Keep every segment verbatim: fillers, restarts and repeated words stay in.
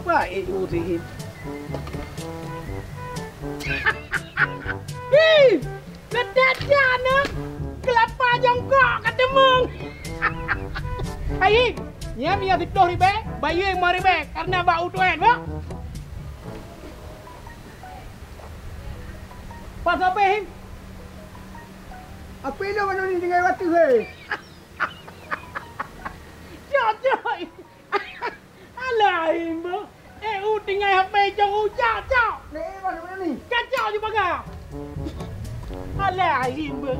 Baik, U Sihim. Hi! Keudeh jana keulapa jongkok ka teumeung. Hai, nyan miyueb siplôh ribèe, bayeue limong ribèe, kareuna bak U Tuan, bah. Pas apa, Him? Apa lôn anu ni tinggai batu, hei? Cok, cok. Alah, Him, bah. Eh, U tinggai H P cong U, cok, cok. Lé, eh, bah, mana ni? Cok, cok, ju paga. Alah, Him, bah.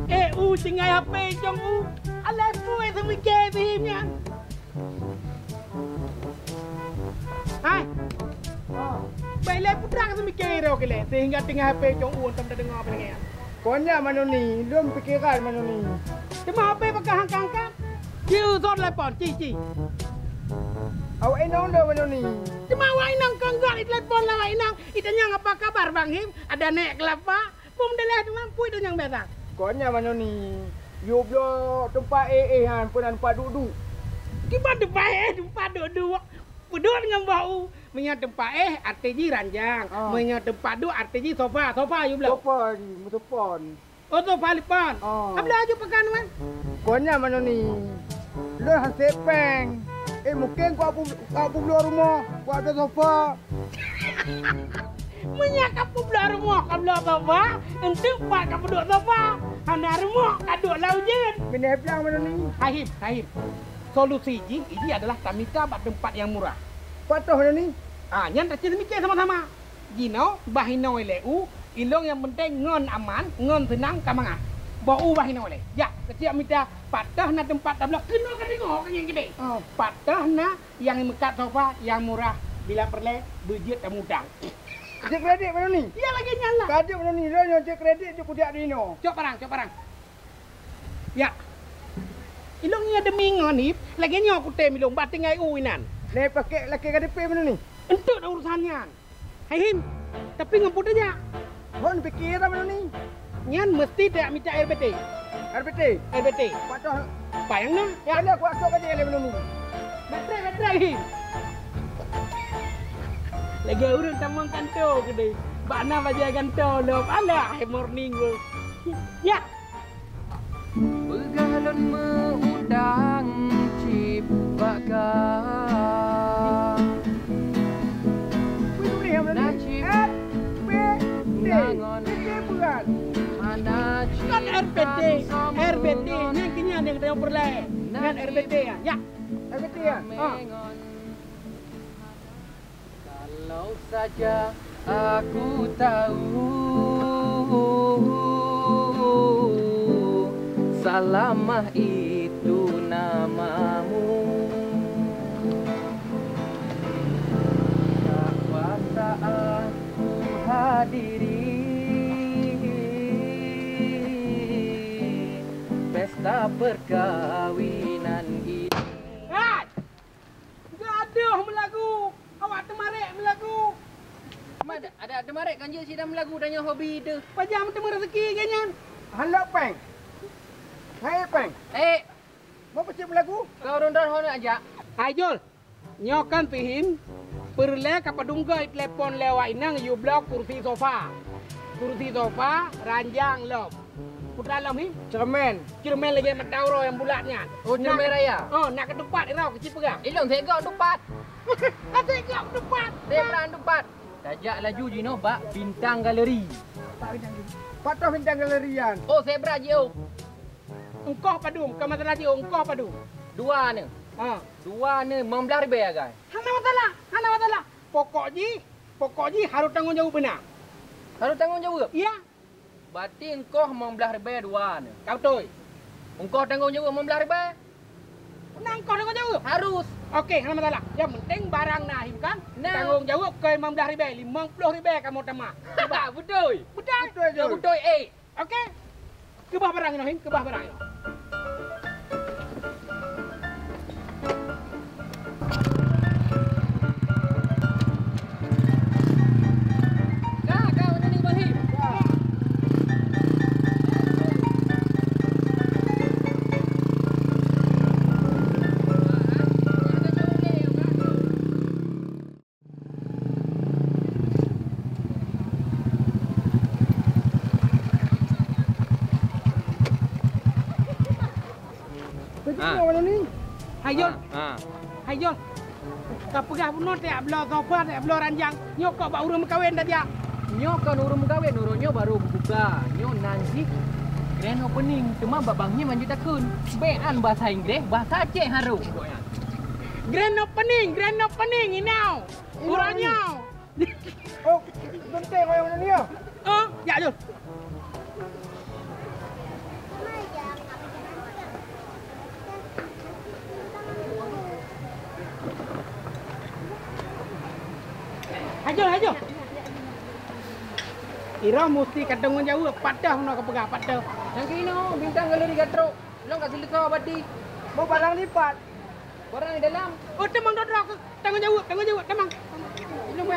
Eh, U tinggai H P cong U. Alah, pue seumiké si Him nyan. Hai. Oh. Baik lé putra ka seumiké roh keu lé, sehingga tinggai H P cong U, antom tadeungoe apa lagèe nyan. Kon nyan, Manoni, lôn pikeran, Manoni. Teuma H P pakon hangka-hangka? Ci, u, son telepon, ci, ci. Awak inong lôn, Manoni. Teuma awak inong kon göt, itelepon lé awak inong, itanyong apa kabar Bang Him, ada nèk keulapa, bum deulah teuma pui tanyong biasa. Kon nyan, Manoni, yue bloe teumpat éh-éh nyan, peue nan teumpat duek-duek. Kiban teumpat éh, teumpat duek-duek. Peuduek ngon boh u. Meunyoe teumpat éh, arti jih ranjang. Ah. Meunyoe teumpat duek, arti jih sofa. Sofa yue bloe. Sofa jih, meutelepon. Oh, sofa lipan. Ah. Ka bloe aju pakan, wan? Kon nyan, Manoni. Lôn hase péng. Eh, mungken kuat pu-, kuat peubloe rumoh, kuat bloe sofa. Meunyoe ka peubloe rumoh, ka bloe sofa, enteuk pat ka peuduek sofa. Hana rumoh, ka duek lam ujeuen. Minah blang, Manoni. Hai Him, hai Him. Solusi jih, jih adalah tamita bak teumpat nyang murah. Pat toh, Manoni? Ah, nyan taci seumiké sama-sama. Jinoe bah inoe lé u, ilong nyang penting ngon aman, ngon seunang ka mangat. Boh u bah inoe lé. Jak, keuciek mita, pat toh na teumpat tabloe, keunoe ka deungoe ka nyang keudeh. Oh. Pat toh na nyang meukat sofa, nyang murah, bila peureulèe, beujeuet tamutang. Jeuet kredit, Manoni? Ya, lagèe nyan lah. Ka jeuet, Manoni, lôn nyang jeuet kredit, jeuet kujak di inoe. Cok parang, cok parang. Ya. Ilong nyoe demi ngon Him, lagèe nyoe kutem ilong bak tinggai u inan. Lé pakèk lakèe K T P, Manoni? Enteuk dah urusan nyan. Hai Him, tapi ngon peue tajak? Hon pikir dah, Manoni. Nyan meusti tajak mita R B T. R B T? R B T. Pat toh? Payang na, ya. Ada kuat sok aja lé, Manoni. Baterai, baterai, Him. Lagèe ureueng tamong kanto keudeh. Bak na bajèe gantoe lom. Alah, hai morning, bro. Ya. Peugah lôn meu-utang cit bak ka. Wih, boleh, boleh. Na cit na ngon hana cit. Kan R B T, R B T, nyan keuh nyan nyang teupeureulee. Nyan R B T ya. Ya. R B T ya. Ha. Kalau saja aku tahu salamah itu namamu, tak saat ku hadiri pesta perkahwinan ini. Hai! Gadoh meulagu, awak teumarek meulagu. Ma, ada, ada teumarek kan jeuet sidang meulagu, tanyoe hobi teuh. Pajan teumeu raseuki geuh nyan. Hana péng. Hai péng. Eh. Mau peucit meulagu? Kau ron-ron hana ajak. Hai Jul. Nyoe kan pih Him, peureulée ka padum goe telepon lé awak inong yue bloe kursi sofa. Kursi sofa ranjang lom. Peue teuma lom, Him? Cermin. Cermin lagée mata uroe nyang bulat nyan. Oh, cermin raya? Oh, na keutupat ira keuci peugah. Ilong segok tupat. Ka segok tupat. Sebra tupat. Tajak laju jinoe bak Bintang Galeri. Pat toh Bintang Galeri nyan? Oh, sebra jiôh. Ongkoh padum, ka masalah jiôh, ongkoh padum? Dua nyoe. Ha. Dua nyoe limong blaih ribée agai. Hana masalah, hana masalah. Pokok jih, pokok jih harôh tanggong jaweueb beuna. Harôh tanggong jaweueb? Iya. Berarti ongkoh limong blaih ribée dua nyoe. Ka beutôi. Ongkoh tanggong jaweueb limong blaih ribée? Beuna ongkoh tanggong jaweueb? Harus. Oke, hana masalah. Nyang penting barang na, Him, kan? Na. Tanggong jaweueb keu limong blaih ribée, limong ploh ribée kamoe tamah. Beutôi. Beutôi. Beutôi, Jul. Beutôi, eh. Oke. Keubah barang inoe, Him, keubah barang inoe. Ka, ka, udah nih, Bang Him. Ka. Beutôi nyoe, Wan Nuni? Hai Jol. Ha, ha. Hai Jol. Ka peugah bunoe tajak bloe sofa, tajak bloe ranjang. Nyoe kok bak ureueng meukawen tajak? Nyoe kon ureueng meukawen, uroe nyoe barô buka. Nyoe nan jih grand opening, teuma bak Bang Him hanjeuet takheun. Bèk an bahasa Inggréh, bahasa Aceh harôh. Grand opening, grand opening, you know. Uroe nyoe. Oh, geunteng wayang nyoe. Oh, jak laju. Laju, laju. Iroh musti ka tanggung jaweueb, pat teuh meunoe ka peugah, pat teuh. Nyang keunoe, Bintang Galeri ka trok. Lôn ka seuleusoe bati. Bôh barang lipat. Barang di dalam. Oh, teumang droe-droe. Tanggung jaweueb, tanggung jaweueb, tamang.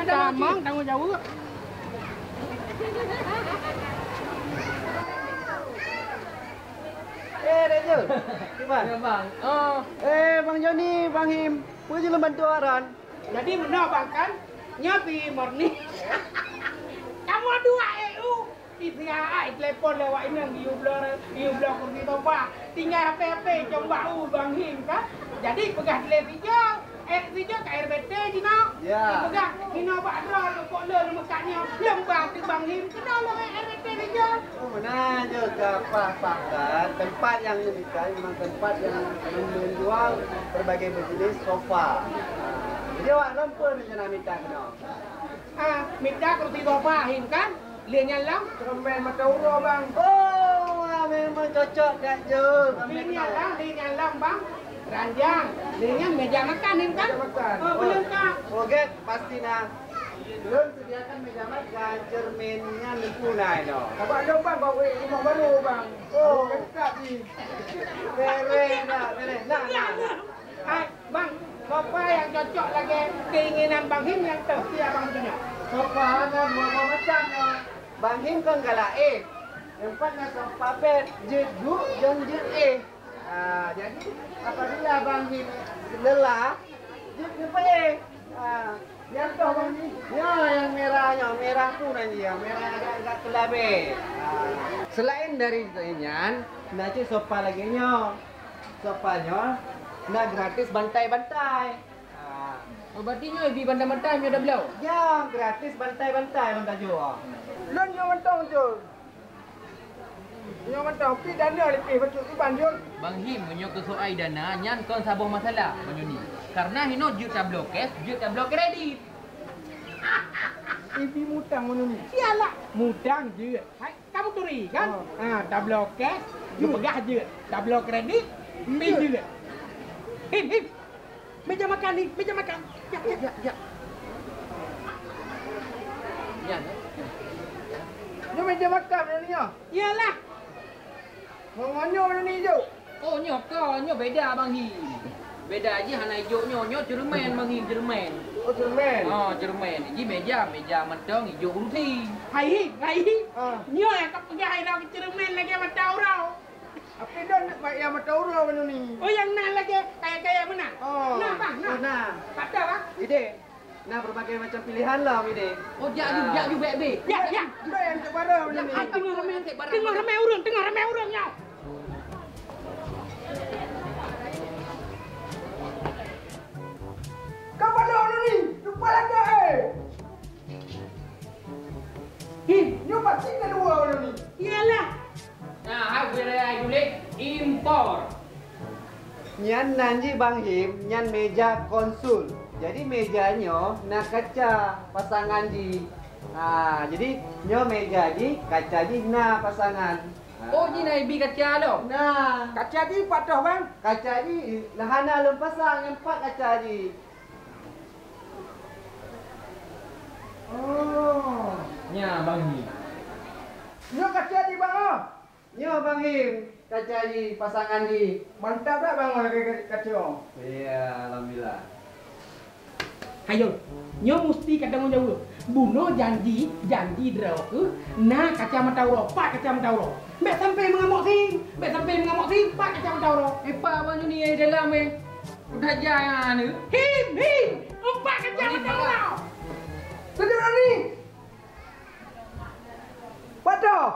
Tamang, tanggung jaweueb. Eh, Raja. Kiban? Ya, Bang. Oh. Eh, Bang Joni, Bang Him. Peue jeuet lôn bantu awak droen? Jadi meunoe, Bang, kan? Nyoe pi murni. Kamoe dua, eh, u. Ih, sia ai telepon lé awak inong, yue bloe, yue bloe kursi sofa. Tinggai H P-H P cong bak u Bang Him ka. Jadi peugah telepon si Jol, eh, si Jol ka R B T jinoe. Ya. Peugah, "Inoe bak droe, lôn pok lôn meukat nyoe, lôn ba ateueh Bang Him, keunoe lôn R B T si Jol." Oh, meunan Jol, ka paih-paih kan. Tempat yang diminta memang tempat yang menjual berbagai jenis sofa. Jadi awak lôn pun rencana minta keunoe. Ah, mita kursi sofa Him kan? Lé nyan lam? Cermin mata uroe, Bang. Oh, wah, memang cocok that, Jul. Lé nyan lam, lé nyan lam, Bang. Ranjang. Lé nyan meja makan, Him kan? Meja makan. Oh, belum, Kak. Oh, get, pasti nah. Belum sediakan meja makan, cermin nyan lempu nah, no. Abang, jom, Bang, bawa rumah baru, Bang. Oh. Lengkap ni. Beres dah, beres. Nah, nah, nah. Hai, Bang, sofa nyang cocok lagèe keinginan Bang Him nyang toh, si abang punya. Sofa na dua macam nyoe. Bang Him kan galak éh. Empat na sofa bed, jeuet duek, jeuet éh. Ah, jadi apabila Bang Him lelah, jeuet keu éh. Ah, nyang toh Bang Him. Nyoe nyang merah nyoe, merah tu nan jih, merah agak-agak keulabeh. Ah. Selain dari nyan, na cit sofa lagèe nyoe. Sofa nyoe na gratis bantai-bantai. Ha. Oh, berarti nyoe bi bantai-bantai nyoe dah bloe? Ya, gratis bantai-bantai ban tajoe. Lôn nyoe mantong, Jul. Nyoe mantong, pi dana leupeh bacut iban, Jul. Bang Him, meunyoe keu soai dana, nyan kon saboh masalah, meunyoe ni. Karena hinoe jeuet tabloe cash, jeuet tabloe kredit. Ibi mutang meunyoe ni. Sialah, mutang jeuet. Hai. Kamu turi, kan? Oh. Ha, tabloe cash, geupeugah jeuet. Tabloe kredit, pih jeuet. Him, Him. Meja makan, Him. Meja makan. Ya, ya, ya. Ya. Nyoe meja makan ni, ya? Iyalah. Ngon nyoe ni, Jok. Oh, nyoe ka, nyoe beda Bang Him. Beda jih hana ijok nyoe, nyoe cermin Bang Him, cermin. Oh, cermin. Ha, cermin. Jih meja, meja mantong ijok kursi. Hai Him, hai Him. Ah. Nyoe nyang ka peugah hai nyoe cermin lagèe mata uroe. Api don mak ya mata uroe meunan ni. Oh, nyang na lagèe kaya-kaya meunan. Oh. Nah, bah, nah. Oh, nah. Pada, bah. Ide. Nah, berbagai macam pilihan lah ini. Oh, jak ju, jak ju, bèk, bèk. Ya, ya. Ada yang terbaru ini. Ah, teungoh ramè, teungoh ramè ureueng, teungoh ramè ureueng nyoe. Ka padahai ni, lupa lagak, eh. Hi, nyoe pasti na dua ureueng ni. Iyalah. Nah, hai budaya Julik impor. Nyan nan jih Bang Him, nyan meja konsul. Jadi meja nyoe na kaca pasangan jih. Ha, jadi nyoe meja jih, kaca jih na pasangan. Ha. Oh, jih na ibi kaca lom? Na. Kaca jih pat toh, Bang? Kaca jih na hana lôn pasang, nyan pat kaca jih. Oh. Nya, Bang Him. Nyoe kaca jih, Bang, oh. Nyoe Bang Him, kaca jih, pasangan jih. Mantap dak, Bang, lagèe ka-, kaca? Iya, alhamdulillah. Hayo, nyoe musti ka tanggung jaweueb. Bunoe janji, janji droe keuh na kaca mata uroe, pat kaca mata uroe. Bèk sampai meungamok si, bèk sampai meungamok si, pat kaca mata uroe. Eh, pat Abang Joni di dalam, eh. Udah jangan, eh. Him, Him, empat kaca mata uroe. Tujuh ni. Pat toh?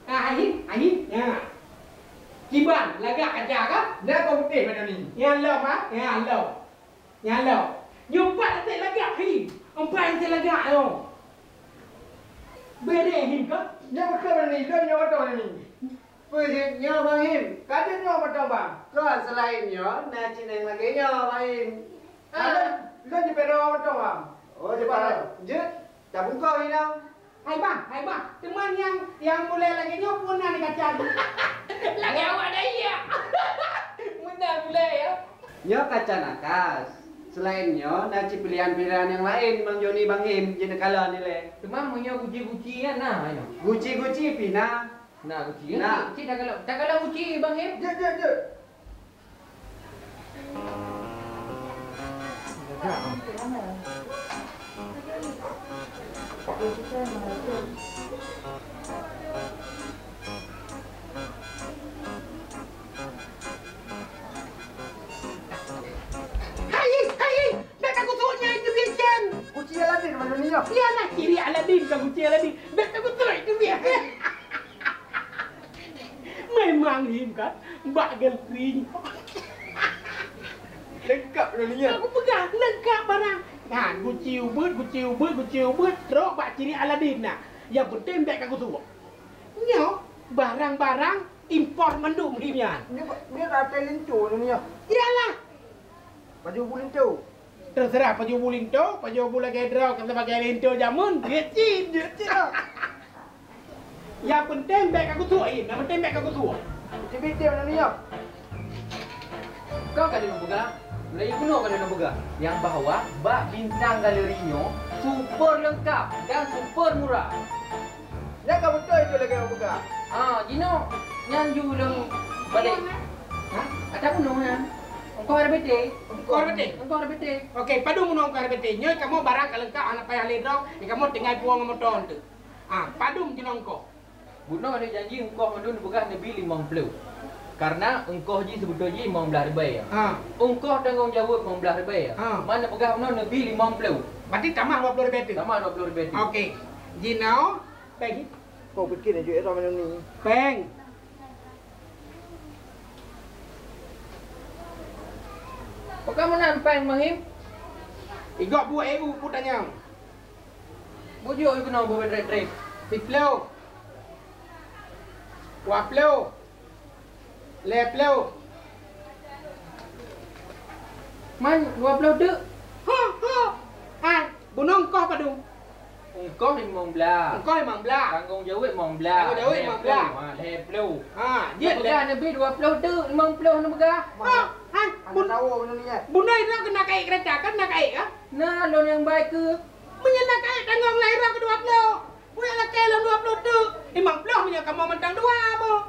Ah, Ahi, Ahi. Ya. Kiban, lagak kaca ka? Nyan kok putéh bak droeneuh. Nyang lom, ha? Nyang lom. Nyang lom. Nyoe pat até lagak hi. Empat até lagak nyoe. Bèrèh hi ka? Nyoe beutôi ni, lôn nyoe beutôi ni. Peue jeuet nyoe, Bang Him? Ka deuh nyoe beutôi, Bang. Kon seulaén nyoe, na cit nyang lagèe nyoe, Bang Him. Ah, lôn, lôn jipeudong beutôi, Bang. Oh, jipeudong. Jeuet, tabungkôh inong. Hai bah, hai bah. Teuma nyang, nyang mulai lagèe nyoe pun na di kaca. Lagèe awak dah iya. Meunan mulai ya. Nyoe kaca nakas. Seulaén nyoe na cit pilihan-pilihan nyang laén Bang Joni, Bang Him, jeuet neukalon ilèe. Teuma meunyoe guci-guci nyan na nyoe. Guci-guci pih na. Na guci nyan. Na. Cit, cit takalon, takalon guci Bang Him. Jeuet, jeuet, jeuet. Hai, hai, bèk kakusuek nyan, teubiet jén. Kuci Aladin mana ni, ya? Iya nah, ciri Aladin, bukan kuci Aladin. Bèk kakusuek, teubiet jén. Memang Him kan, bak galeri nyoe. Leungkap dah ni, ya? Aku peugah, leungkap barang. Nah, guci ubit, guci ubit, guci ubit, trok bak ciri Aladin nah. Yang penting bèk kakusuek. Nyoe, barang-barang impor mandum Him nyan. Ni, ni rata linto ni, ya? Iyalah. Baju bu linto. Terserah pajoh bu linto, pajoh bu lagèe droe, kan sebagai linto jameun, jeuet cit, jeuet cit. Yang penting bèk kakusuek, Im. Yang penting bèk kakusuek. Cibit dia mana ni, ya? Kau ka lôn peugah, Melayu keunoe ka lôn peugah, nyang bahwa bak Bintang Galeri nyoe super leungkap dan super murah. Nyan ka beutôi tu lagèe awak peugah. Ah, jinoe nyan ju lôn balek. Ha? Ata bunoe nyan. Ongkoh R B T. Ongkoh R B T? Ongkoh R B T. Okey, padum bunoe ongkoh R B T. Nyoe kamoe barang ka leungkap, hana payah lé droe. Nyoe kamoe tinggai puwoe ngon moto tu. Ah, padum jinoe ongkoh? Bunoe ada janji ongkoh mandum neupeugah neubi limong ploh. Karena ongkoh jih seubeutôi jih limong blaih ribèe. Ha. Ongkoh tanggong jaweueb limong blaih ribèe. Ha. Man neupeugah bunoe neubi limong ploh. Berarti tamah dua ploh ribèe tu? Tamah dua ploh ribèe tu. Okey. Jinoe, péng. Kau pikir dah jual dah ni. Péng. Pakon meunan péng, Bang Him? Igok buet E U peue tanyong. Bujuk keunoe buet trép-trép. Siploh. Dua ploh. Lhèe ploh. Man, dua ploh teuk. Ho, ho. Hai, bunoe ongkoh padum? Ongkoh limong blaih. Ongkoh limong blaih. Tanggong jaweueb limong blaih. Tanggong jaweueb limong blaih. Lhèe ploh, ha, lhèe ploh. Ha, jeuet lhèe. Peugah neubi dua ploh teuk, limong ploh neupeugah. Ha, hai, bun-, bunoe droe keuneuk kayèe keureuta, kan na kayèe, kan? Na, lôn nyang bai keuh. Meunyoe na kayèe tanggong lhèe droe keu dua ploh. Peue nyang lakèe lôn dua ploh teuk, limong ploh meunyoe kamoe mantong dua boh.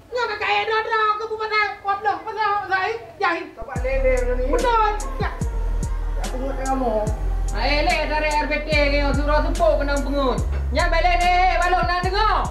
Nyoe ka kayèe droe-droe keu peue pasai dua ploh, pasai, pasai jahil. Sabab lé-lé lôn ni. Beutôi. Ya. Ya, pungut tengah mo. Hai, lé dari R B T nyoe suroe seupôt keunong pungut. Nyan bèk lé-lé, balok na deungoe.